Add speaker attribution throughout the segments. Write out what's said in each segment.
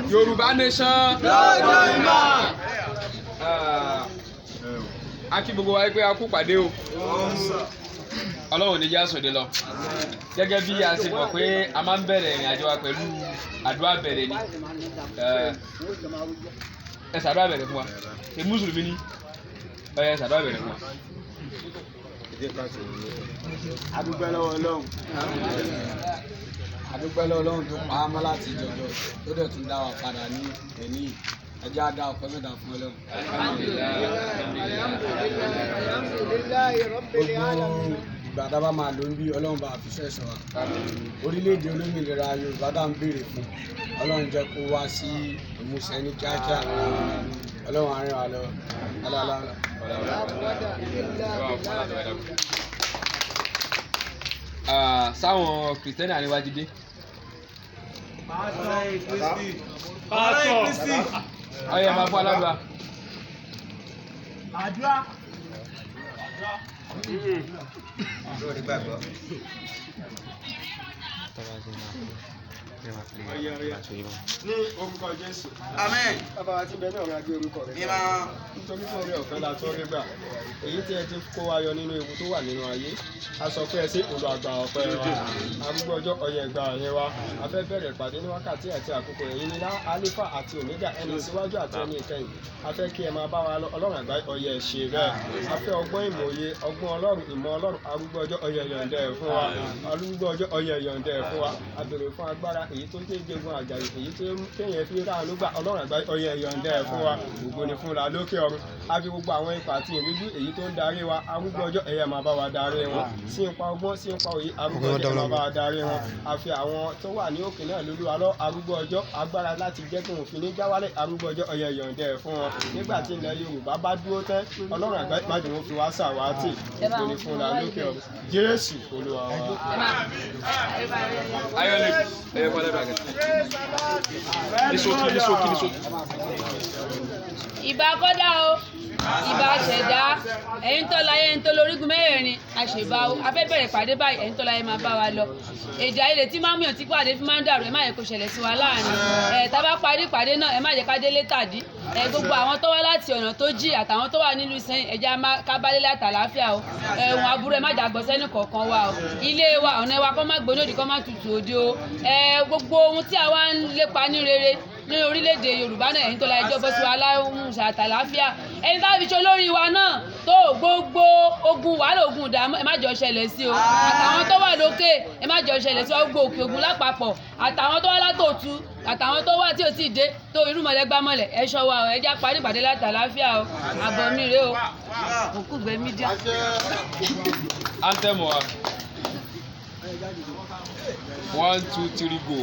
Speaker 1: Yorùbá nation. Ah, a kí gbogbo wa pé a kú pàdé o. Ọlọ́run ní já sòde lọ. Gẹ́gẹ́ bí a ṣe mọ̀ pé a máa ń bẹ̀rẹ̀ ìrìn àjò wa pẹ̀lú àdúrà bẹ̀rẹ̀ ni. Ẹ ṣàdúrà bẹ̀rẹ̀ fún wa. Ṣé Mùsùlùmí ni? Ẹ ṣàdúrà bẹ̀rẹ̀ fún wa.
Speaker 2: Adúpẹ́ lọ́wọ́ Ọlọ́run, adúpẹ́ lọ́wọ́ Ọlọ́run tó pa á mọ́ láti jọjọ, tó dẹ̀ tún dá wa padà ní ẹ̀ní yìí. Ẹ jẹ́ á dá ọpẹ́ mẹ́ta fún Ọlọ́run. Gbogbo ìgbà tá a bá máa lò ń bí, Ọlọ́run bá fi ṣẹ̀ṣọ́ wa. Orílẹ̀-èdè olómìnira Yorùbá tá à ń béèrè fún, Ọlọ́run jẹ́ kó wá sí ìmúṣẹ ní kíákíá. Ọlọ́run á rìn wá lọ. Aláàlá.
Speaker 1: Ah, sáwọn Kìrìsìtẹ́nì àríwájú dé. Ọyẹ máa fún aládùá.
Speaker 2: Ní orúkọ Jésù.
Speaker 3: Amen.
Speaker 2: Bàbá wa tí ń bẹ ní ọ̀run, a gbé orúkọ rẹ̀.
Speaker 3: Mímọ́.
Speaker 2: Nítorí fún oore ọ̀fẹ́ la tó rí gbà. Èyí tí ẹ ti kó wa yọ nínú ewu tó wà nínú ayé. A sọ pé ẹ sí olùgbà ọ̀pẹ wa. Arúgbó ọjọ́, ọyẹ ìgbà yẹn wa. A fẹ́ bẹ̀rẹ̀ ìpàdé ní wákàtí àti àkókò. Èyí ní Álífà àti Òmégà, ẹni síwájú àti ẹni ìkẹyìn. A fẹ́ kí ẹ máa bá wa lọ. Ọlọ́run àgbáyé, ọyẹ ṣe bẹ́ẹ̀. A fẹ́ ọgbọ́n, ìmọ̀ òye, ọgbọ́n Ọlọ́run, ìmọ̀ Ọlọ́run. Arúgbó ọjọ́, ọyẹ yọ̀ǹda ẹ̀ fún wa. Arúgbó ọjọ́, ọyẹ yọ̀ǹda ẹ̀ fún wa. A bèrè fún agbára èyí tó jẹ́ ìjẹgun àjàyè, èyí tó téèyàn fi ráàánú gbà. Ọlọ́run àgbáyé, ọyẹ yọ̀ǹda ẹ̀ fún wa. Ògo ni fúnra lókè ọ̀run. A fi gbogbo àwọn ipò àti ìríjú èyí tó ń darí wa, arúgbó ọjọ́, ẹ̀yẹ máa bá wa darí wọn sí ipa ọgbọ́n, sí ipa òye. Arúgbó ọjọ́, ẹ̀ máa bá wa darí wọn. A fi àwọn tó wà ní òkè náà lórí wa lọ. Arúgbó ọjọ́, agbára láti jẹ́ kí òun fi ní jáwálẹ̀, arúgbó ọjọ́, ọyẹ yọ̀ǹda ẹ̀ fún wọn. Nígbà tí ilẹ̀ Yorùbá bá dúró tán, Ọlọ́run àgbáyé, má jẹ́ wọn fi wá ṣàwátì. Ògo ni fúnra lókè ọ̀run. Jésù Olúwa wa.
Speaker 1: Ayọ̀lẹ̀ ẹ̀yẹ fún aládùá kẹsì. Ní ṣókí, ní ṣókí, ní ṣókí.
Speaker 4: Ìbà kọ́dá o, ìbà ṣẹ̀dá, ẹ̀yin tó láyé, ẹ̀yin tó lórígun mẹ́rẹ̀ẹ̀rin, àṣebá o. A fẹ́ bẹ̀rẹ̀ pàdé báyìí, ẹ̀yin tó láyé máa bá wa lọ. Èdè àìyedè tí máa ń mìíràn tí pàdé fi máa ń dàrú, ẹ má yẹ kó ṣẹlẹ̀ sí wa láàrin. Ẹ̀ tá a bá parí ìpàdé náà, ẹ má jẹ́ ká délé tàdí. Ẹ gbogbo àwọn tó wá láti ọ̀nà tó jì àtàwọn tó wà nílùú Ìsẹ́yìn, ẹ jẹ́ ká bá lélẹ̀ àtàlàáfíà o. Ẹ̀wọ̀n aburú, ẹ má jà gbọ́ sẹ́ni kọ̀ọ̀kan wa o. Ilé wa, ọ̀nà wa kó má gbóná òdì, kó má tutù òde o. Ẹ gbogbo ohun tí a wá ń lépa ní rere ní orílẹ̀-èdè Yorùbá náà, ẹ̀yin tó la ẹjọ́ bọ́ sí wa láhùn àtàlàáfíà. Ẹni tá a fi ṣe olórí wa náà tó gbogbo ogun wàhálà, ogun ìdààmú, ẹ má jọ ṣẹlẹ̀ sí o. Àtàwọn tó wà lókè, ẹ má jọ ṣẹlẹ̀ sí wa. Gbogbo òkè ogun lápapọ̀, àtàwọn tó wà látòtú, àtàwọn tó wà tí ò tíì dé tó irúmọlẹ̀ gbámọ̀lẹ̀, ẹ ṣọ́ wa o. Ẹ já parí ìpàdé látàláfíà o. Àbọ̀ mi rèé o, òkú gbẹ mídíà.
Speaker 1: Anthem wa. One, two, three, go.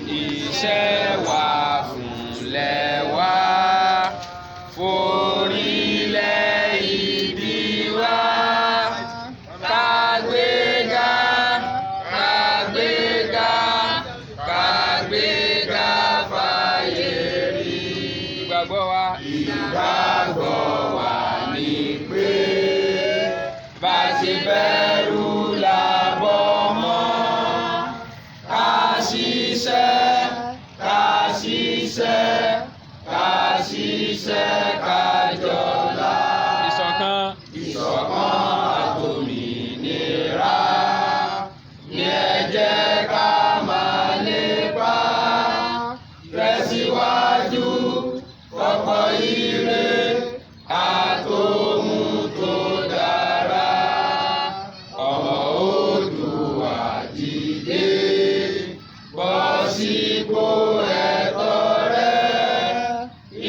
Speaker 1: Iṣẹ́ wa fúnlẹ̀ wa, forílẹ̀ ìbí wa, kàgbéga, kàgbéga, kàgbéga fàyè rí. Ìgbàgbọ́ wa. Ìgbàgbọ́ wa ni pé bá a ṣe bẹ̀rù làbọ̀ mọ́, ká ṣiṣẹ́, ká ṣiṣẹ́, ká ṣiṣẹ́, ká jọlá. Ìṣọ̀kan. Ìṣọ̀kan àtòmìnira ní ẹ jẹ́ ká máa lépa, tẹ̀síwájú ọkọ̀ ire àtòhun tó dára. Ọmọ Oòduà, dìde, bọ́ sípò ẹ̀tọ́ rẹ.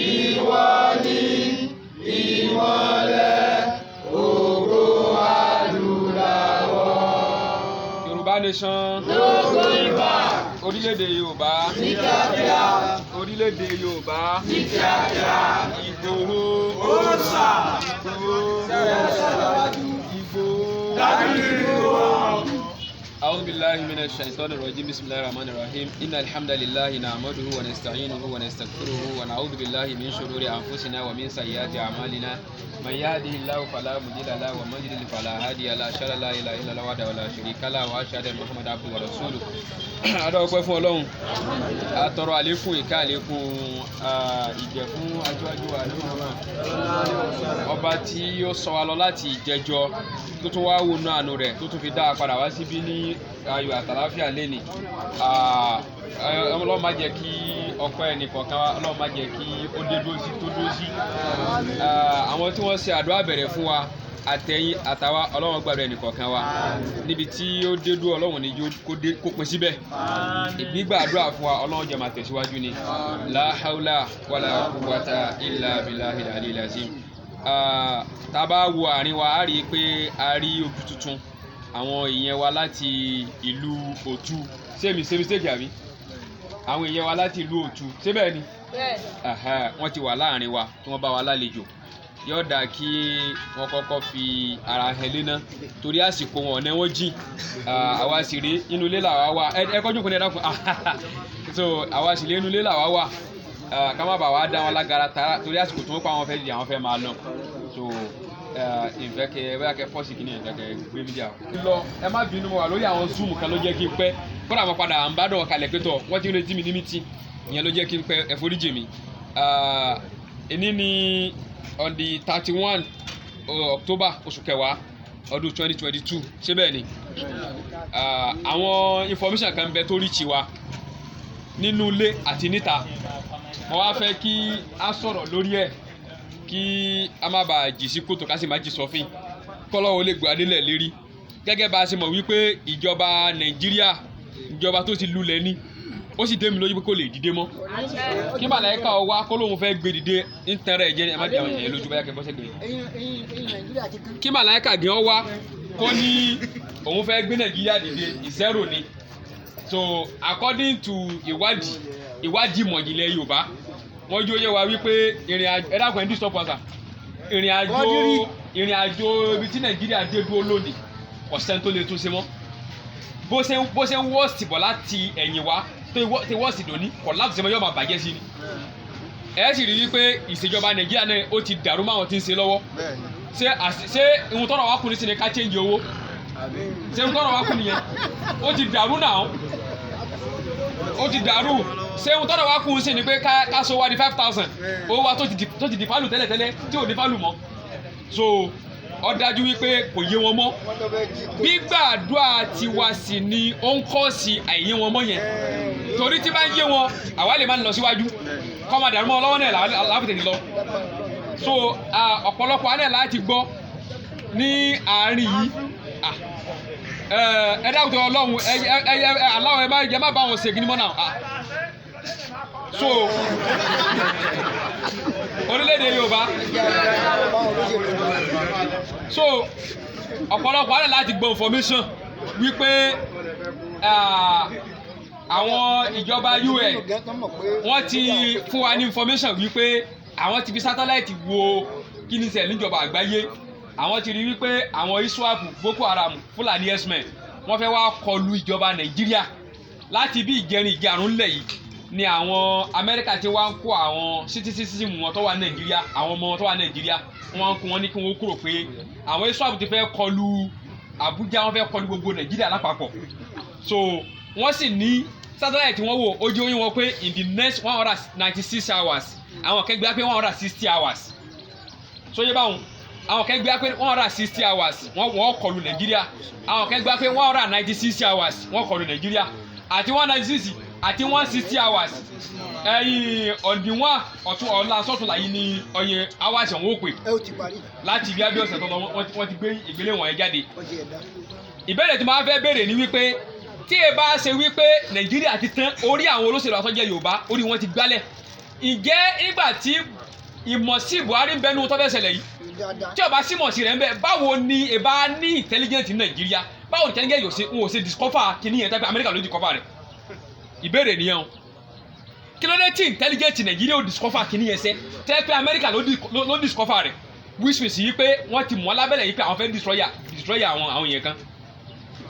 Speaker 1: Ìwọ ni ìmọ́lẹ̀ ògo adúláwọ̀. Yorùbá nation. Orílẹ̀-èdè Yorùbá.
Speaker 3: Ní kíákíá.
Speaker 1: Orílẹ̀-èdè Yorùbá.
Speaker 3: Ní kíákíá.
Speaker 1: Ìgbòho.
Speaker 3: Òòṣà.
Speaker 1: Ìgbòho.
Speaker 3: Ìgbòho.
Speaker 1: Ìgbòho.
Speaker 3: Dájú.
Speaker 1: أعوذ بالله من الشيطان الرجيم. بسم الله الرحمن الرحيم. إن الحمد لله نحمده ونستعينه ونستغفره ونعوذ بالله من شرور أنفسنا ومن سيئات أعمالنا. من يهده الله فلا مضل له ومن يضلل فلا هادي له. أشهد أن لا إله إلا الله وحده لا شريك له وأشهد أن محمدا عبده ورسوله. A dá ọpẹ́ fún Ọlọ́run, a tọrọ àlékún ìkẹ́, àlékún ìgẹ̀ fún aṣíwájú wa ní ọba tí ó sọ wa lọ láti ìjẹjọ, tó tún wá wọnú àánú rẹ̀, tó tún fi dá a padà wá síbí ní ayọ̀ àtàláfíà lẹ́nìí. Ọlọ́run má jẹ́ kí ọpẹ́ ẹnìkọ̀ọ̀kan wa, Ọlọ́run má jẹ́ kí ó dé dúró sí tó dúró sí. Àwọn tí wọ́n ṣe àdúrà bẹ̀rẹ̀ fún wa, àtẹ̀yìn àtàwa, Ọlọ́run gbàdúrà ẹnìkọ̀ọ̀kan wa níbi tí ó dé dúró. Ọlọ́run ní yóò kó pin síbẹ̀. Ìgbígbà àdúrà fún wa, Ọlọ́run jẹ́ máa tẹ̀síwájú ni. La hawla wala quwwata illa billahil aliyyil azim. Tá a bá wo àárín wa, a rí i pé a rí ojú tuntun, àwọn èèyàn wa láti ìlú Òtù. Ṣé mi ṣe mistake àbí? Àwọn èèyàn wa láti ìlú Òtù, ṣé bẹ́ẹ̀ ni?
Speaker 4: Bẹ́ẹ̀.
Speaker 1: Wọ́n ti wà láàrin wa tí wọ́n bá wa lálejò. Yóò dáa kí wọ́n kọ́kọ́ fi ara hàn lé náà torí àsìkò wọn, ọ̀nà wọn jìn. Àwa sì rí inú ilé làwa wà. Ẹ kọjú kò ní, ẹ dákun. So àwa sì rí inú ilé làwa wà. Ká má bàa wá dá wọn lágara tara torí àsìkò tí wọ́n pa, àwọn fẹ́ di, àwọn fẹ́ máa lọ. So ìfẹ́ kẹ bóyá kẹ pọ́ọ̀sì kìíní, ìfẹ́ kẹ gbé mídíà lọ. Ẹ má bínú, wà lórí àwọn Zoom kan ló jẹ́ kí n pẹ́. Kódà mo padà ń bá dọ̀ kalẹ̀ pé tọ̀ wọ́n ti ń retí mi ní meeting, ìyẹn ló jẹ́ kí n pẹ́. Ẹ foríjì mi. Èní ni on the 31 October, oṣù kẹwàá, ọdún 2022, ṣé bẹ́ẹ̀ ni? Àwọn information kan bẹ tó reach wa nínú ilé àti níta. Mo wá fẹ́ kí a sọ̀rọ̀ lórí ẹ̀, kí a má bàa jì sí kòtò, ká sì má jì sọ́fìn, kọ́lọ́wọ́ lè gbọ́ adélẹ̀ lérí. Gẹ́gẹ́ bá a ṣe mọ̀ wípé ìjọba Nàìjíríà, ìjọba tó ti lulẹ̀ ni, ó sì dé mi lójú pé kò lè dìde mọ́. Kí màláíkà ọ wá kó lóun fẹ́ gbé dìde, ń tẹ́rẹ̀ ẹ̀ jẹ́. Ẹ má di àwọn èèyàn lójú báyà kẹ́ bọ́ sẹ́gbẹ̀ẹ́. Kí màláíkà gan wá kó ní òun fẹ́ gbé Nàìjíríà dìde, zero ni. So according to ìwádìí ìmọ̀jìnlẹ̀ Yorùbá, wọ́n jó yé wa wípé ìrìn àjò, ẹ dákun, ẹ ní stop ọ̀sà, ìrìn àjò ibi tí Nàìjíríà dé dúró lónìí, ọ̀sẹ̀ tó lè tún ṣe mọ́. Bó ṣe ń worst bọ̀ láti ẹ̀yìn wá tó ti worst dòní, kọ̀ láti ṣe mọ́, yóò máa bàjẹ́ sí ni. Ẹ sì rí wípé ìṣèjọba Nàìjíríà náà, ó ti dàrú máwọn tí ń ṣe lọ́wọ́. Ṣé ìhun tọrọ wá kù ní sí ni ká change owó? Ṣé ìhun tọrọ wá kù nìyẹn? Ó ti dàrú náà, ó ti dàrú. Ṣé ìhun tọrọ wá kù sí ni pé ká so wá di 5,000 owó wa tó ti di value tẹ́lẹ̀tẹ́lẹ̀ tí ò ní value mọ́? So ó dájú wípé kò yé wọn mọ́. Gbígbàdúrà tiwa sì ni ó ń kọ́ sí àìyé wọn mọ́ yẹn, torí tí bá ń yé wọn, àwa lè má lọ síwájú, kọ́ máa dàrú mọ́ ọ lọ́wọ́ náà láàbùtẹ̀ lọ. So ọ̀pọ̀lọpọ̀ alẹ́ láti gbọ́ ní àárín yìí. Ẹ dákun tó Ọlọ́run, ẹ ẹ ẹ aláwọ̀, ẹ má bá wọn ṣe kíní mọ́ náà. So orílẹ̀-èdè Yorùbá, so ọ̀pọ̀lọpọ̀ alẹ́ láti gbọ́ information wípé àwọn ìjọba UN, wọ́n ti fún wa ní information wípé àwọn ti fi satellite wo kí ni ṣẹlẹ̀ níjọba àgbáyé. Àwọn ti rí wípé àwọn ISWAP, Boko Haram, Fúlàní herdsmen, wọ́n fẹ́ wá kọlu ìjọba Nàìjíríà. Láti bí ìjẹrin ìjarun lẹ̀ yìí ni àwọn Amẹ́ríkà ti wá ń kó àwọn citizen wọn tó wà Nàìjíríà, àwọn ọmọ wọn tó wà Nàìjíríà, wọ́n ń kó wọn ní kí wọ́n kúrò pé àwọn ISWAP ti fẹ́ kọlu Àbújá, wọ́n fẹ́ kọlu gbogbo Nàìjíríà lápapọ̀. So wọ́n sì ní satellite wọ́n wò, ó jẹ́ oyún wọn pé in the next 196 hours, àwọn kan gbé pé 160 hours. So yé báwọn, àwọn kan gbé pé 160 hours wọ́n kọlu Nàìjíríà, àwọn kan gbé pé 196 hours wọ́n kọlu Nàìjíríà. Àti 196 àti 160 hours, ẹ̀yìn ọ̀dìwọ̀n ọ̀tún ọ̀la sọ́tún làyí ní ọyẹ hours ọ̀hún ó pè.
Speaker 5: Ẹ ó ti parí.
Speaker 1: Láti ibi abẹ́ ọ̀sẹ̀ tó lọ, wọ́n ti gbé ìgbéléwọ̀n yẹn jáde.
Speaker 5: Ó ti ẹ̀dá.
Speaker 1: Ìbéèrè tí mo máa fẹ́ béèrè ni wípé tí ẹ bá ṣe wípé Nàìjíríà ti tán, orí àwọn olóṣèlú àtọ́jẹ́ Yorùbá, orí wọn ti gbálẹ̀. Ǹjẹ́ nígbà tí ìmọ̀sí Buhari ń bẹnu tó fẹ́ ṣẹlẹ̀ yìí,
Speaker 5: Dáadáa.
Speaker 1: tí ó bá símọ̀ sí rẹ̀ ń bẹ, báwo ni ẹ bá ní intelligent ní Nàìjíríà, báwo ni intelligent yóò ṣe ń wò ṣe discover kìíní yẹn tẹ́pẹ́ Amẹ́ríkà ló discover rẹ̀? Ìbéèrè nìyẹn o. Kí ló dé tí intelligent Nàìjíríà ò discover kìíní yẹn sẹ́ tẹ́pẹ́ Amẹ́ríkà ló discover rẹ̀? Which means yìí pé wọ́n ti mọ̀ lábẹ́lẹ̀ yìí pé àwọn fẹ́ destroy àwọn yẹn kan,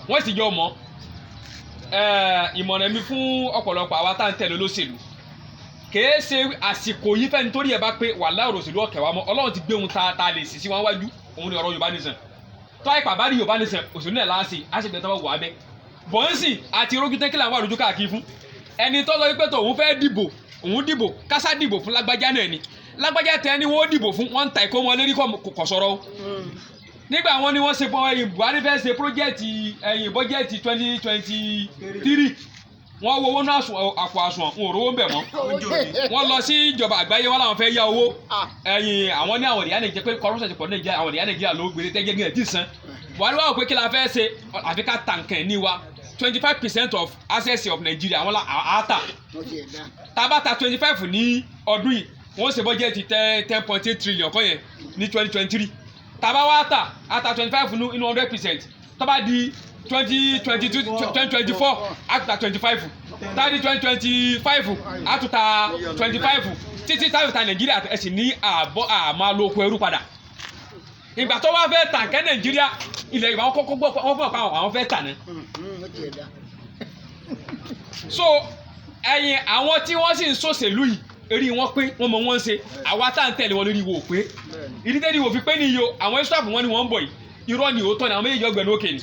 Speaker 1: wọ́n sì jọ mọ̀. Ìmọ̀ràn mi fún ọ̀pọ̀lọpọ̀ àwa tá à ń tẹ̀lé olóṣèlú, kèé ṣe àsìkò yìí fẹ́ni torí ẹ̀ bá pé wàhálà ọ̀rọ̀ òṣèlú ọ̀kẹ́ wa mọ́. Ọlọ́run ti gbé ohun ta lè sì sí wọn wájú, òun ni ọ̀rọ̀ Yorùbá nation. Tó àìpà bá rí Yorùbá nation, òṣèlú náà láàṣì àṣìgbẹ́ tó bá wà á bẹ́ bọ́ǹsì àti rójú tẹ́kílà wà lójú káàkiri fún ẹni tó lọ wípé tó òun fẹ́ dìbò, òun dìbò kásá dìbò fún lágbájá náà ni lágbájá tẹ ni wọ́n dìbò fún, wọ́n ń ta ìkó wọn lérí kò sọ̀rọ̀ o. Nígbà wọn ni wọ́n ṣe bọ́ ẹ̀yìn Buhari fẹ́ ṣe project ẹ̀yìn bọ́jẹ́tì 2023, wọ́n wo owó náà àpò àsùnwọ̀n, wọn ò rówó ń bẹ̀ mọ́. Wọ́n lọ sí ìjọba àgbáyé, wọn làwọn fẹ́ yá owó ẹ̀yìn àwọn ní àwọn ìyá Nàìjíríà pé corruption ti pọ̀ ní Nàìjíríà, àwọn ìyá Nàìjíríà ló gbére tẹ́gẹ́ ní ẹ̀ tí san. Buhari wà wò pé kí la fẹ́ ṣe, àfi ká ta nǹkan ní wa. 25% of assets of Nigeria àwọn àátà tá a bá ta 25 ní ọdún yìí, wọ́n ṣe bọ́jẹ́tì 10.8 trillion kọ́ yẹn ní 2023. Tá a bá wá tà á ta 25 nínú 100%, tó bá di 2022, 2024, á tún ta 25, tá a di 2025, á tún ta 25, títí táyọ̀ ta Nàìjíríà. Ẹ̀ sì ní àbọ̀ àmọ́ lóko ẹrú padà. Ìgbà tó wá fẹ́ tà kẹ́ Nàìjíríà ilẹ̀ ìgbà wọn kọ́kọ́ gbọ́, wọ́n gbọ́ pé àwọn fẹ́ tà ní. So ẹ̀yin àwọn tí wọ́n sì ń ṣòṣèlú yìí, eré wọn pé wọ́n mọ wọ́n ń ṣe. Àwa tá à ń tẹ̀lé wọn lórí wo pé ìdí tẹ́lẹ̀ wò fi pé níyì o. Àwọn staff wọn ni wọ́n ń bọ̀ yìí, irọ́ ni, òótọ́ ni àwọn méjèèjì ọgbẹ̀nu òkè ni.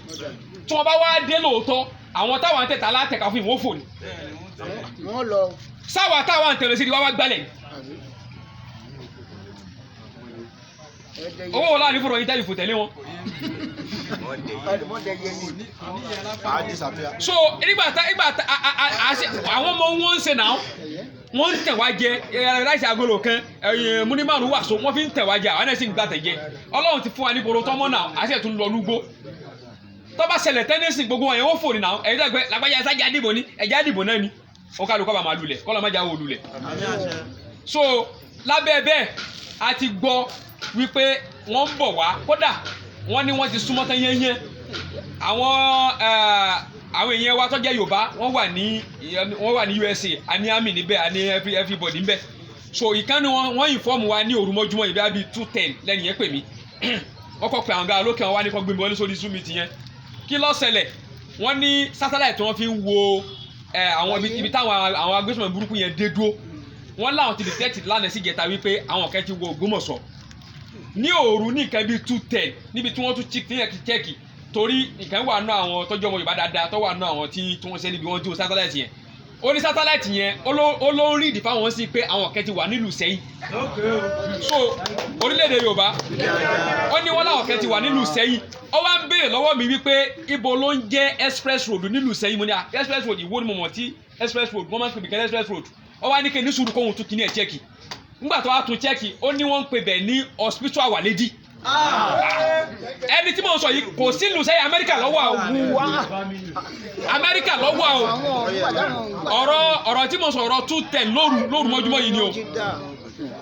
Speaker 1: Tí wọ́n bá wá dé lóòótọ́, àwọn táwọn ń tẹ̀ta látẹ̀ka fún ìwọ́n fò ni.
Speaker 5: Wọ́n lọ.
Speaker 1: Sáwà táwọn ń tẹ̀lé sí ni wọ́n wá gbálẹ̀. Owó wọn láàrin fúnra yín tẹ́lẹ̀ fò tẹ̀lé wọn. So nígbà tá àwọn ọmọ wọn ń ṣe náà, wọ́n ń tẹ̀ wá jẹ ráìsì agolo kan ẹ̀yìn múní márùn wàsó, wọ́n fi ń tẹ̀ wá jẹ, àwọn náà sì ń gbà tẹ̀ jẹ. Ọlọ́run ti fún wa ní koro tọ́mọ́ náà, àti ẹ̀ tún lọ lúgbó. Tó bá ṣẹlẹ̀ tẹ́nísì, gbogbo wọn yẹn wọ́n fò ní náà. Ẹ̀yin dàgbẹ́ lágbájá ẹ̀sájà dìbò ní ẹ̀já dìbò náà ni ó kálukọ́ bá máa lulẹ̀ kọ́lọ́ má já wò lulẹ̀. So lábẹ́ bẹ́ẹ̀, a ti gbọ́ wípé wọ́n ń bọ̀ wá, kódà wọ́n ní wọ́n ti súnmọ́ tán yẹ́nyẹ́. Àwọn èèyàn wa tó jẹ́ Yorùbá, wọ́n wà ní USA, a ní army níbẹ̀, a ní everybody níbẹ̀. So ìkànnì wọn, wọ́n inform wa ní òru mọ́júmọ́ ìbí àbí 2:10 lẹ́nu yẹn pè mí. Wọ́n kọ́ pé àwọn ọ̀gá lókè wọn wá ní kó gbé mi wọlé sórí Zoom meeting yẹn. Kí ló ṣẹlẹ̀? Wọ́n ní satellite tí wọ́n fi ń wo àwọn ibi táwọn àwọn agbésùnmọ̀ burúkú yẹn dé dúró, wọ́n láwọn ti detect lánàá sí ìjẹta wípé àwọn kan ti wọ Ògbómọ̀ṣọ́ ní òru ní nǹkan bíi 2:10, níbi tí wọ́n tún check, torí nǹkan wà nù àwọn tọ́jú ọmọ Yorùbá dáadáa tó wà nù àwọn tí wọ́n ṣe níbi wọ́n jó satellite yẹn. Ó ní satellite yẹn ó ló ń rí ìdí fáwọn sí pé àwọn kan ti wà nílùú Ìṣẹ́yìn. So orílẹ̀-èdè Yorùbá, ó ní wọ́n láwọn kan ti wà nílùú Ìṣẹ́yìn. Ó wá ń béèrè lọ́wọ́ mi wípé ibo ló ń jẹ́ express road nílùú Ìṣẹ́yìn. Mo ní à, express road ìwó ni mo mọ̀ tí express road wọ́n máa ń pè bìkan express road. Ó wá ní kí n ní sùúrù kóhun tún kíní ẹ̀ check. Nígbà tó wá tún check, ó ní wọ́n ń pè bẹ̀ ní hospital Our Lady. Ẹni tí mo sọ yìí kò sí ìlú sẹ́yìn, Amẹ́ríkà lọ́wọ́ o, Amẹ́ríkà lọ́wọ́ o. Ọ̀rọ̀ tí mo sọ, ọ̀rọ̀ 2:10 lóru mọ́júmọ́ yìí ni o.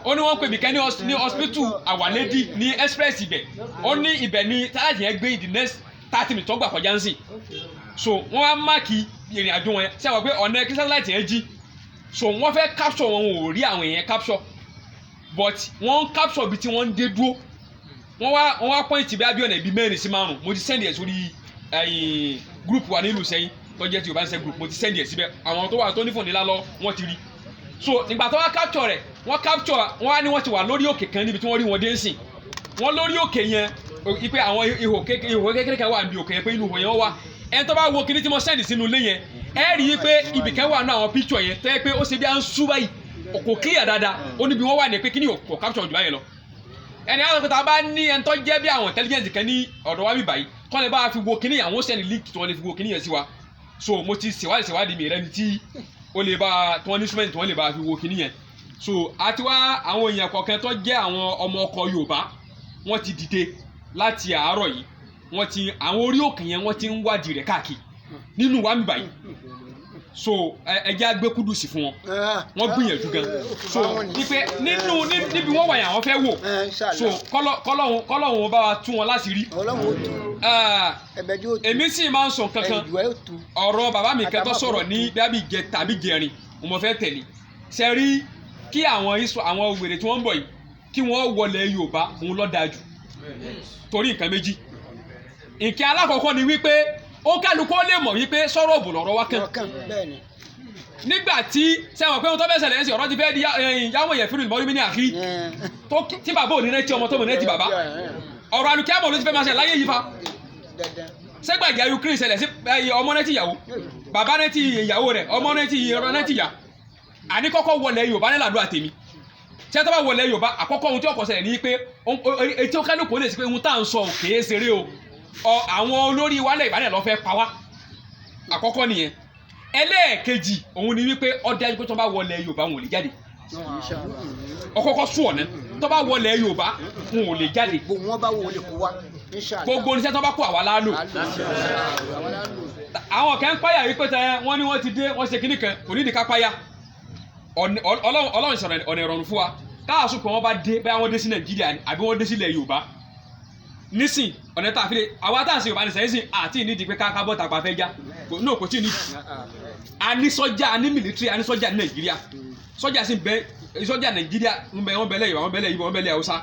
Speaker 1: Ó ní wọ́n pè mí kẹ́ ní hospital Our Lady ní express ibẹ̀. Ó ní ibẹ̀ ní táyà yẹn gbé in the next 30 minutes tó gbà kọjá ń sìn. So wọ́n wá mark ìrìn àjò wọn ṣé àwọn pé ọ̀nà kí satellite yẹn jí. So wọ́n fẹ́ capture wọn, ò rí àwọn èèyàn capture, but wọ́n ń capture ibi tí wọ́n ń dé dúró. Wọ́n wá point bí abiy ibi mẹ́rin sí márùn. Mo ti send ẹ̀ sórí ẹ̀yìn group wa nílùú Ìṣẹ́yìn tó jẹ́ ti Yorùbá Nation group. Mo ti send ẹ̀ síbẹ̀. Àwọn tó wà tó ní fòní lálọ́ wọ́n ti rí. So nígbà tó wá capture rẹ̀, wọ́n capture wọ́n wá ní wọ́n ti wà lórí òkè kan níbi tí wọ́n rí wọn dé ń sìn. Wọ́n lórí òkè yẹn ipe àwọn ihò kékeré kan wà níbi òkè yẹn, pé inú ihò yẹn wà. Ẹni tó bá wo kinní tí mo send sínú ilé yẹn, ẹ rí i pé ibìkan wà nínú àwọn picture yẹn tó yẹ pé ó ṣe bí à ń sú báyìí, kò clear dáadáa. Ó níbi wọ́n wà ní pé kíní kò capture jù báyìí lọ. Ẹni àwọn tá a bá ní ẹni tó jẹ́ bí àwọn intelligence kan ní ọ̀dọ̀ wa bí báyìí tó lè bá a fi wo kíní, àwọn send link tí wọ́n lè fi wo kíní yẹn sí wa. So mo ti ṣèwádìí mi rẹ ni tí ó lè bá tí wọ́n ní instrument tí wọ́n lè bá a fi wo kíní yẹn. So àti wá àwọn èèyàn kọ̀ọ̀kan tó jẹ́ àwọn ọmọ ọkọ̀ Yorùbá, wọ́n ti dìde láti àárọ̀ yìí. Wọ́n ti àwọn orí òkè yẹn, wọ́n ti ń wádìí rẹ̀ káàkiri nínú wa mi báyìí. So ẹ jẹ́ á gbé kudos fún wọn, wọ́n gbìyànjú gan. So wípé nínú níbi wọ́n wà yẹn, àwọn fẹ́ wò. So kọ́lọ́hún bá wa tú wọn láti rí.
Speaker 5: Ọlọ́run ó tu ẹbẹ̀ yóò tu.
Speaker 1: Èmi sì máa ń sọ kankan.
Speaker 5: Ẹ̀yìn ó tu.
Speaker 1: Ọ̀rọ̀ bàbá mi kẹ́tọ́ sọ̀rọ̀ ní bíi jẹ tàbí jẹrin, mo fẹ́ tẹ̀lé ṣe rí kí àwọn isu àwọn wèrè tí wọ́n ń bọ̀ yìí, kí wọ́n wọlé Yorùbá, òun ló dáa jù, torí nǹkan méjì. Nǹkan alákọ̀ọ́kọ́ ni wípé Ó kálukú ó lè mọ̀ wípé sọ̀rọ̀ òbò lọ̀rọ̀ wa kàn.
Speaker 5: Ọkàn bẹ́ẹ̀ ni.
Speaker 1: Nígbà tí sẹ́wọ̀n pé ohun tó fẹ́ ṣẹlẹ̀ ń sìn, ọ̀rọ̀ ti fẹ́ di yáwó yẹn fírù ìmọ̀rí mi ní àkí tó tí bàbá ò ní rántí ọmọ, tó mọ̀ ní rántí bàbá. Ọ̀rọ̀ àlùkìyámọ̀ ló ti fẹ́ máa ṣẹlẹ̀ láyé yìí fa.
Speaker 5: Dandan.
Speaker 1: Sẹ́gbàjà Ukraine ṣẹlẹ̀ sí ọmọ rántí ìyàwó, bàbá rántí ìyàwó rẹ̀, ọmọ rántí ọ̀rọ̀ rántí ìyá. Àní kọ́kọ́ wọlé Yorùbá ní làdúrà tèmi tí a tó bá wọlé Yorùbá, àkọ́kọ́ ohun tí ọkọ̀ ṣẹlẹ̀ ní pé etí ó kálukú lè ṣe pé ohun tá à ń sọ ò kèé ṣeré o. Ọ àwọn olórí wálẹ̀ Ìbàdàn ló fẹ́ pa wá, àkọ́kọ́ nìyẹn. Ẹlẹ́ẹ̀kejì òun ni wípé ó dájú pé tó bá wọlé Yorùbá, wọn ò lè jáde. Ọkọ́kọ́ sùn ọ̀nà tó bá wọlé Yorùbá, wọn ò lè jáde.
Speaker 5: Gbogbo wọn bá wo olè kó wa. Inshallah.
Speaker 1: Gbogbo oníṣẹ́ tó bá kó àwa lálò.
Speaker 5: Àwọn lálò.
Speaker 1: Àwọn kan ń páyà wípé tẹ wọ́n ní wọ́n ti dé, wọ́n ṣe kinní kan, kò ní ìdí ká páyà. Ọlọ́run sọ̀rọ̀ ọ̀nà ìrọ̀rùn fún wa káàsùn pé wọ́n bá dé, báyà wọ́n dé sí Nàìjíríà ni àbí wọ́n dé sílẹ̀ Yorùbá nísìn, ọ̀nà tá a fi lè àwa tá à ń ṣe Yorùbá ní sẹ́yìn sìn àti ìnídìí pé ká bọ́ tàpá fẹ́ já. No, kò tí ì ní. A ní sọ́jà, a ní military, a ní sọ́jà ní Nàìjíríà. Sọ́jà sì ń bẹ, sọ́jà Nàìjíríà ń bẹ, wọ́n bẹ lẹ́yìn, wọ́n bẹ lẹ́yìn, wọ́n bẹ lẹ́yìn Haúsá.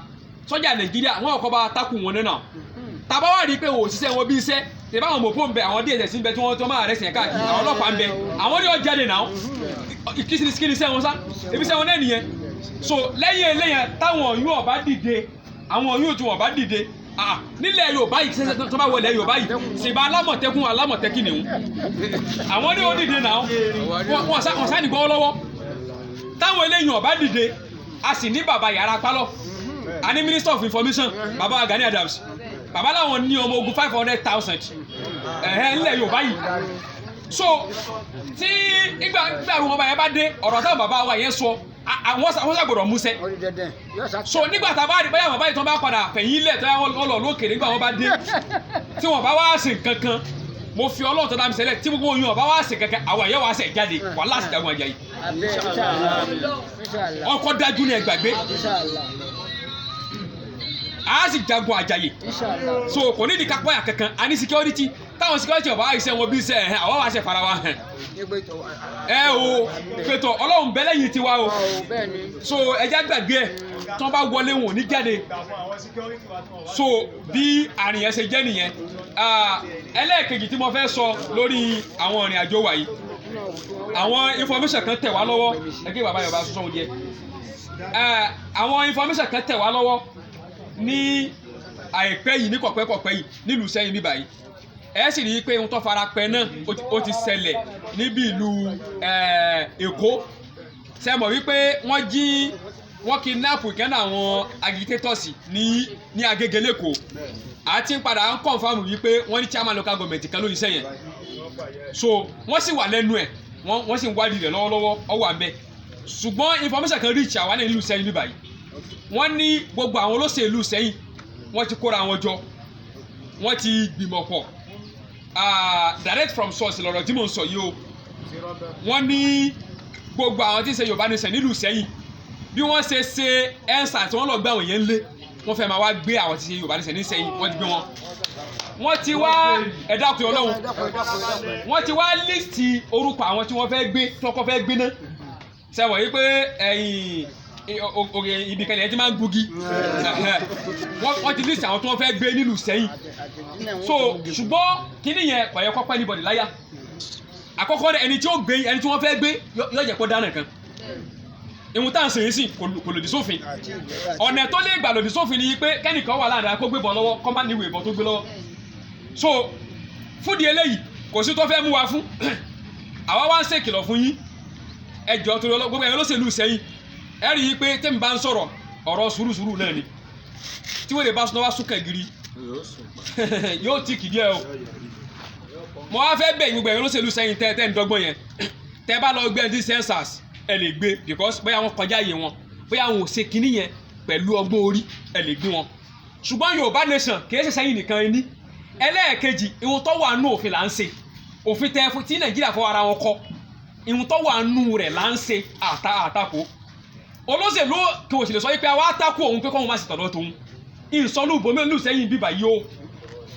Speaker 1: Sọ́jà Nàìjíríà wọ́n kọ́ bá takùn wọn náà. Tàbá wà rí i pé òṣìṣẹ́ wọn bí iṣẹ́ tẹ̀bá, àwọn mọ̀pó ń bẹ, àwọn DSS ń bẹ tí wọ́n tó máa rẹ̀ sìn káàkiri, àwọn ọlọ́pàá ń bẹ, àwọn ní ọjà dè náà. Kí ni iṣẹ́ wọn sá? Ibi iṣẹ́ wọn náà nìyẹn. So lẹ́yìn eléyẹn, táwọn yóò bá dìde, àwọn yóò tí wọ́n bá dìde, ah, nílẹ̀ Yorùbá yìí, ṣẹṣẹ tó bá wọlé Yorùbá yìí, ṣèbá alámọ̀tẹ́kùn alámọ̀tẹ́kì nìhun, àwọn ní ó dìde náà. Wọ́n sá ní gbọ́ lọ́wọ́. Táwọn eléyìí ọba dìde, a sì ní bàbá yàrá pálọ̀, a ní Minister of Information, bàbá Gani Adams. Bàbá làwọn ní ọmọ ogun 500,000 ẹ̀hẹ́ ńlẹ̀ Yorùbá yìí. So tí ìgbà ìgbà àwọn ọba yẹn bá dé, ọ̀rọ̀ táwọn bàbá wa yẹn sọ, àwọn ṣàgbọ̀dọ̀ múṣẹ.
Speaker 5: Ó di dandan. Yóò sá.
Speaker 1: So nígbà tá a bá rí báyà bàbá yìí tó bá padà fẹ̀yìn lẹ̀ tó yà wọ́n lọ lókè, nígbà wọn bá dé tí wọn bá wá sí nǹkan kan, mo fi Ọlọ́run tó dá mi sẹ́lẹ̀, tí gbogbo yín ọba wá sí kankan, àwọn ẹ̀yẹ́ wá sẹ̀ jáde wà láti jagun Àjàyí.
Speaker 5: Àbẹ́ inshallah. Inshallah.
Speaker 1: Ọkọ̀ dájú ní ẹgbàgbé.
Speaker 5: Inshallah.
Speaker 1: A sì jagun Àjàyí.
Speaker 5: Inshallah.
Speaker 1: So kò ní ìdí kápáyà kankan. A ní security. Táwọn security ọba iṣẹ́ wọn bí iṣẹ́ ẹ̀hẹ́n, àwọn wá ṣe fara wa hàn.
Speaker 5: Nígbà ètò.
Speaker 1: Ẹ o pẹ̀tọ̀ Ọlọ́run bẹ́lẹ̀ yìí tiwa o.
Speaker 5: Ọ̀ bẹ́ẹ̀ ni.
Speaker 1: So ẹja gbàgbé ẹ, tí wọ́n bá wọlé, wọn ò ní jáde. So bí àrùn yẹn ṣe jẹ́ nìyẹn. Ah, ẹlẹ́ẹ̀kejì tí mo fẹ́ sọ lórí àwọn ìrìn àjò wa yìí, àwọn information kan tẹ̀ wá lọ́wọ́. Ẹgbẹ́ bàbá Yorùbá sọ sọ́hun díẹ̀. Àwọn information kan tẹ̀ wá lọ́wọ́ ní àìpẹ́ yìí, ní kọ̀pẹ́kọ̀pẹ́ yìí, nílùú Sẹ́yìn bíbá yìí. Ẹ sì rí i pé ohun tó fara pẹ́ náà ó ti ṣẹlẹ̀ níbi ìlú Èkó. Ṣe mọ̀ wípé wọ́n jí, wọ́n kidnap ìkànnì àwọn agitators ní Agége lẹ́kọ̀ọ́? Àti ń padà ń confirm wípé wọ́n ní chairman local government kan ló ṣiṣẹ́ yẹn. So wọ́n sì wà lẹ́nu ẹ̀, wọ́n sì ń wádìí rẹ̀ lọ́wọ́lọ́wọ́, ó wà ńbẹ̀. Ṣùgbọ́n information kan reach àwa ní ìlú Sẹ́yìn bíbá yìí. Wọ́n ní gbogbo àwọn olóṣèlú Sẹ́yìn, wọ́n ti kóra wọn jọ, wọ́n ti gbìmọ̀ pọ̀. Ah, direct from source lọ̀rọ̀ tí mò ń sọ yìí o. Wọ́n ní gbogbo àwọn tí ń ṣe Yorùbá nation nílùú Sẹ́yìn, bí wọ́n ṣe ṣe EndSARS tí wọ́n lọ gbé àwọn yẹn lé, wọ́n fẹ́ máa wá gbé àwọn tí ń ṣe Yorùbá nation ní Sẹ́yìn. Wọ́n ti gbé wọn, wọ́n ti wá ẹ̀dá ọkùnrin Ọlọ́run.
Speaker 5: Ẹ dákun, ẹ dákun, ẹ dákun.
Speaker 1: Wọ́n ti wá list orúkọ àwọn tí wọ́n fẹ́ gbé, tọkọ fẹ́ gbé náà. Sẹ́wọ̀n yìí pé ẹ̀yìn òkè ibì kan yẹn ti máa ń gugi, wọ́n ti list àwọn tí wọ́n fẹ́ gbé nílùú Sẹ́yìn. So ṣùgbọ́n kíní yẹn kò yẹ kó pẹ́ anybody láyà. Àkọ́kọ́ rẹ̀, ẹni tí ó gbé, ẹni tí wọ́n fẹ́ gbé, yóò jẹ́ kó dáná kan. Ìhun tá à ń sìn yín sìn kò lòdì sófin. Ọ̀nà tó lè gbà lòdì sófin ni pé kẹ́nìkan wà láàrin kó gbé bọ̀ lọ́wọ́, kó má níwèé ìbọn tó gbé lọ́wọ́. So fúdi eléyìí, kò sí tó fẹ́ mú wa fún àwa. Wá ń ṣèkìlọ̀ fún yín, ẹ jọ̀ọ́, torí gbogbo ẹ̀yin olóṣèlú Sẹ́yìn, ẹ rí i pé tẹ́mi bá ń sọ̀rọ̀, ọ̀rọ̀ sùúrùsùúrù náà ni. Tí wọ́n lè bá súná wá súnkàn gírí, yóò tí kìí díẹ̀ o. Mo wá fẹ́ bẹ̀ yín, gbogbo ẹ̀yin olóṣèlú Sẹ́yìn, tẹ́ tẹ́ ń dọ́gbọ́n yẹn, tẹ́ bá lọ gbé ẹni tí EndSARS, ẹ lè gbé, because bóyá wọn kọjá iye wọn, bóyá wọn ò ṣe kinní yẹn pẹ̀lú ọgbọ́n orí, ẹ lè gbé wọn. Ṣùgbọ́n Yorùbá nation kì í ṣe Sẹ́yìn nìkan ní. Ẹlẹ́ẹ̀kejì, ìwọ̀n tó wà nù òfin là ń ṣe. Òfin tẹ tí Nàìjíríà fọwọ́ ara wọn kọ, ìwọ̀n tó wà nù rẹ̀ là ń ṣe. Àtakò olóṣèlú kí o sì lè sọ wípé àwa àtakò òun pé kóun má sì tọ̀dọ̀ tòun ìsọlù bòmí olú Sẹ́yìn bíbà yìí o.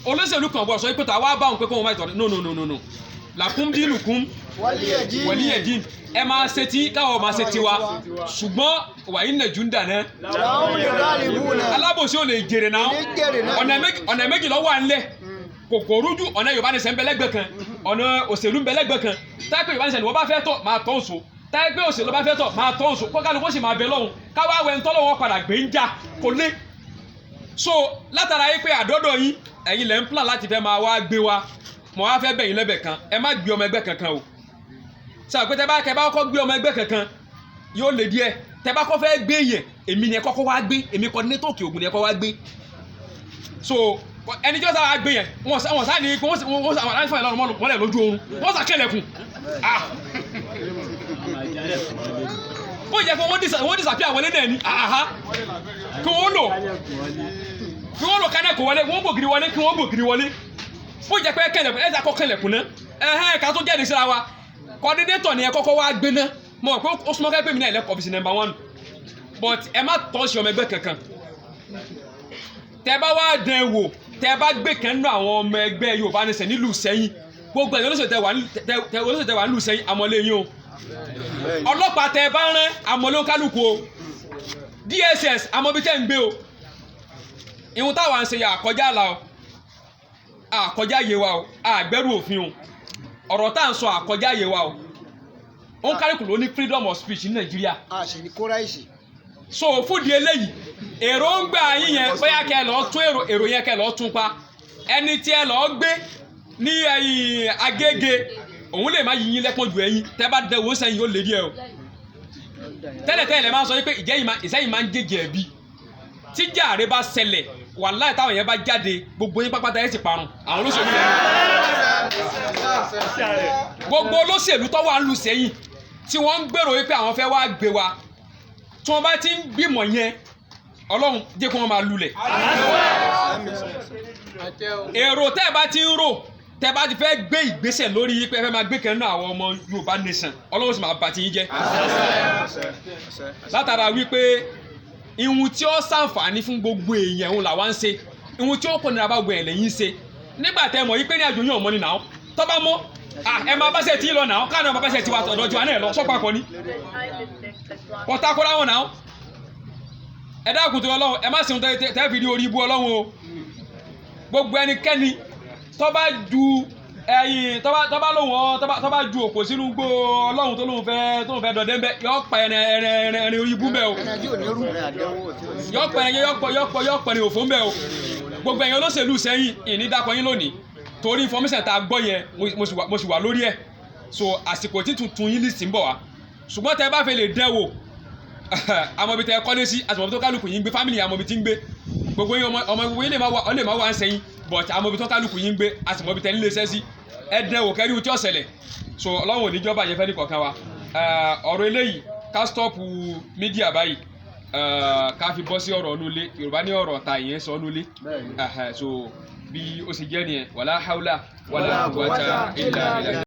Speaker 1: Olóṣèlú kan gbọ́dọ̀ sọ wípé tàwa bá òun pé kóun má sì tọ̀dọ̀. No, no, no, no, no. Lakum dinukum waliya din. Ẹ máa ṣe tí káwọn máa ṣe tiwa, ṣùgbọ́n wàyí nàjú ń dànẹ́.
Speaker 5: Làwọn yóò bá lè bú náà.
Speaker 1: Alábòsí ò lè jèrè náà.
Speaker 5: Ní jèrè náà.
Speaker 1: Ọ̀nà méjì ló wà ńlẹ̀. Kò rújú. Ọ̀nà Yorùbá Nation ń bẹ lẹ́gbẹ̀ẹ́ kan, ọ̀nà òṣèlú ń bẹ lẹ́gbẹ̀ẹ́ kan. Táyà pé Yorùbá Nation ni wọ́n bá fẹ́ tọ̀, máa tọ́ òṣò. Táyà pé òṣèlú bá fẹ́ tọ̀, máa tọ́ òṣò. Kọ́kálukú sì máa bẹ lọ́hùn káwá wẹ̀ ń tọ́lọ́ wọn padà gbé ń jà kò lé. So látara yìí pé àdọ́dọ̀ yín, ẹ̀yin lẹ́ ń plan láti fẹ́ máa wá gbé wa, mo wá fẹ́ bẹ̀ yín lẹ́bẹ̀ kan: ẹ má gbé ọmọ ẹgbẹ́ kankan o. Sọ pé tẹ bá kẹ bá kọ́kọ́ gbé ọmọ ẹgbẹ́ kankan, yóò lè díẹ̀. Tẹ bá kọ́ fẹ́ gbé yẹn, èmi ni ẹ kọ́kọ́ wá gbé. Èmi coordinator Òkè Ògùn ni ẹ kọ́ wá gbé. So ẹni tí wọ́n sábà gbé yẹn, wọ́n sá ní wọ́n sá àwọn aláìsàn ìlànà mọ́lẹ̀ lójú oorun, wọ́n sá kẹlẹ̀kùn. Ah, ó yẹ kó wọ́n disappear wọlé náà ni. Àhá, kí wọ́n lò kánẹ́kù wọlé, wọ́n gbògiri wọlé, kí wọ́n gbògiri wọlé. Ó jẹ́ pé kẹlẹ̀kùn ẹ̀ sá kọ́ kẹlẹ̀kùn náà. Ẹ̀hẹ́n, ká tó jáde síra wa, coordinator ni ẹ kọ́kọ́ wá gbé náà. Mo rò pé ó súnmọ́ kẹ́ pé mi náà ẹ̀lẹ́kọ̀ọ́ ọ́fíìsì number one, but ẹ má tọ́sí ọmọ ẹgbẹ́ kankan. Tẹ bá wá dán wò, tẹ bá gbé kan nínú àwọn ọmọ ẹgbẹ́ Yorùbá Nation nílùú Sẹ́yìn, gbogbo ẹ̀ olóṣèlú tẹ wà nílùú Sẹ́yìn, àmọ́lé yín o. Ọlọ́pàá tẹ bá rán, àmọ́lé kálukú o. DSS, àmọ́bí tẹ́ ń gbé o. Ìhun táwa ń ṣe yà àkọjá àlà o, àkọjá yé wa o, àgbẹ̀rù òfin o. Ọ̀rọ̀ tá à ń sọ àkọjá yé wa o. Òun kálukú ló ní freedom of speech ní Nàìjíríà.
Speaker 5: A sì ní kó ráìsì.
Speaker 1: So fúdi eléyìí, èròǹgbà yín yẹn, bóyá kẹ́ ẹ lọ́ọ́ tún èrò yẹn, kẹ́ ẹ lọ́ọ́ tún pa. Ẹni tí ẹ lọ́ọ́ gbé ní ẹ̀yìn Agége, òun lè má yí yín lẹ́pọ̀n ju ẹ̀yìn. Tẹ́ bá dẹ owó sẹ́yìn, yóò lé díẹ̀ o. Tẹ́lẹ̀ tẹ́lẹ̀ máa ń sọ wípé ìjẹ́yìn máa ìsẹ́yìn máa ń jẹ́jẹ́ ẹ̀bí. Tíjà rẹ bá ṣẹlẹ̀, wàláhì, táwọn yẹn bá jáde, gbogbo yín pápátá ẹ̀ sì parun. Àwọn olóṣèlú yẹn, gbogbo olóṣèlú tó wà ń lù sẹ́yìn tí wọ́n ń gbèrò wípé àwọn fẹ́ wá gbé wa, tí wọ́n bá ti ń gbìmọ̀ yẹn, Ọlọ́run jẹ́ kí wọ́n máa lulẹ̀. Èrò tẹ́ ẹ bá ti ń rò, tẹ́ ẹ bá ti fẹ́ gbé ìgbésẹ̀ lórí yìí pé ẹ fẹ́ máa gbé kan náà àwọn ọmọ Yorùbá Nation, Ọlọ́run sì máa bà ti yín jẹ́. Látara wípé ihun tí ó ṣàǹfààní fún gbogbo èèyàn òun làwa ń ṣe, ihun tí ó kò nira bá gbogbo èèyàn lẹ́yìn ṣe. Nígbà tẹ́ mọ̀ yí pé ní àjò yín ọmọ ni nàá tọ́ bá mọ́, ẹ máa bá ṣe tí ń lọ nàá, káàdì máa bá ṣe tiwa ọ̀dọ̀ tiwa náà lọ sọ́pàpọ̀ ni pọ̀tàkùrọ̀ àwọn nàá. Ẹ dákun tó Ọlọ́run, ẹ má ṣe ohun tẹ́ fi rí orí ibú Ọlọ́run o. Gbogbo ẹnikẹ́ni tó bá ju ẹyin tó bá lóun ọ tó bá ju òkò sínú gbó Ọlọ́run tó lóun fẹ́ dọ̀dẹ́ ńbẹ, yọ pa ẹran ẹran ẹran ẹran orí ibú ńbẹ o. Yọ pa ẹran, yọ pa ẹran òfò ńbẹ o. Gbogbo ẹ̀yin olóṣèlú sẹ́yìn, ìní dákọ yín lónìí torí information tá a gbọ́ yẹn, mo sì wà lórí ẹ̀. So àsìkò tí tuntun yín list ń bọ̀ wá, ṣùgbọ́n tẹ́ ẹ bá fẹ́ lè dán wò, àmọ́ ibi tẹ́ ẹ kọ́lé sí, àtìmọ́ ibi tó kálukú yín ń gbé, family àmọ́ ibi tí ń gbé gbogbo yín. Ọmọ gbogbo yín lè má wà, ọ lè má wà ń sẹ́yìn, but àmọ́ ibi tó kálukú yín ń gbé, àtìmọ́ ibi tẹ́ ń lé iṣẹ́ sí. Ẹ dán wò kẹ́rí ohun tí ó ṣẹlẹ̀. So Ọlọ́run ò ní jọba yẹn fẹ́ ní kọ̀ọ̀kan wa. Ọ̀rọ̀ eléyìí, ká stop media báyìí, ká fi bọ́ sí ọ̀rọ̀ ọ̀nù ilé. Yorùbá ní ọ̀rọ̀ ta ìyẹn sọ ọ́nù ilé. So bí ó ṣe jẹ́ nìyẹn. Wàlá haúlà wàlá quwwata illa billah.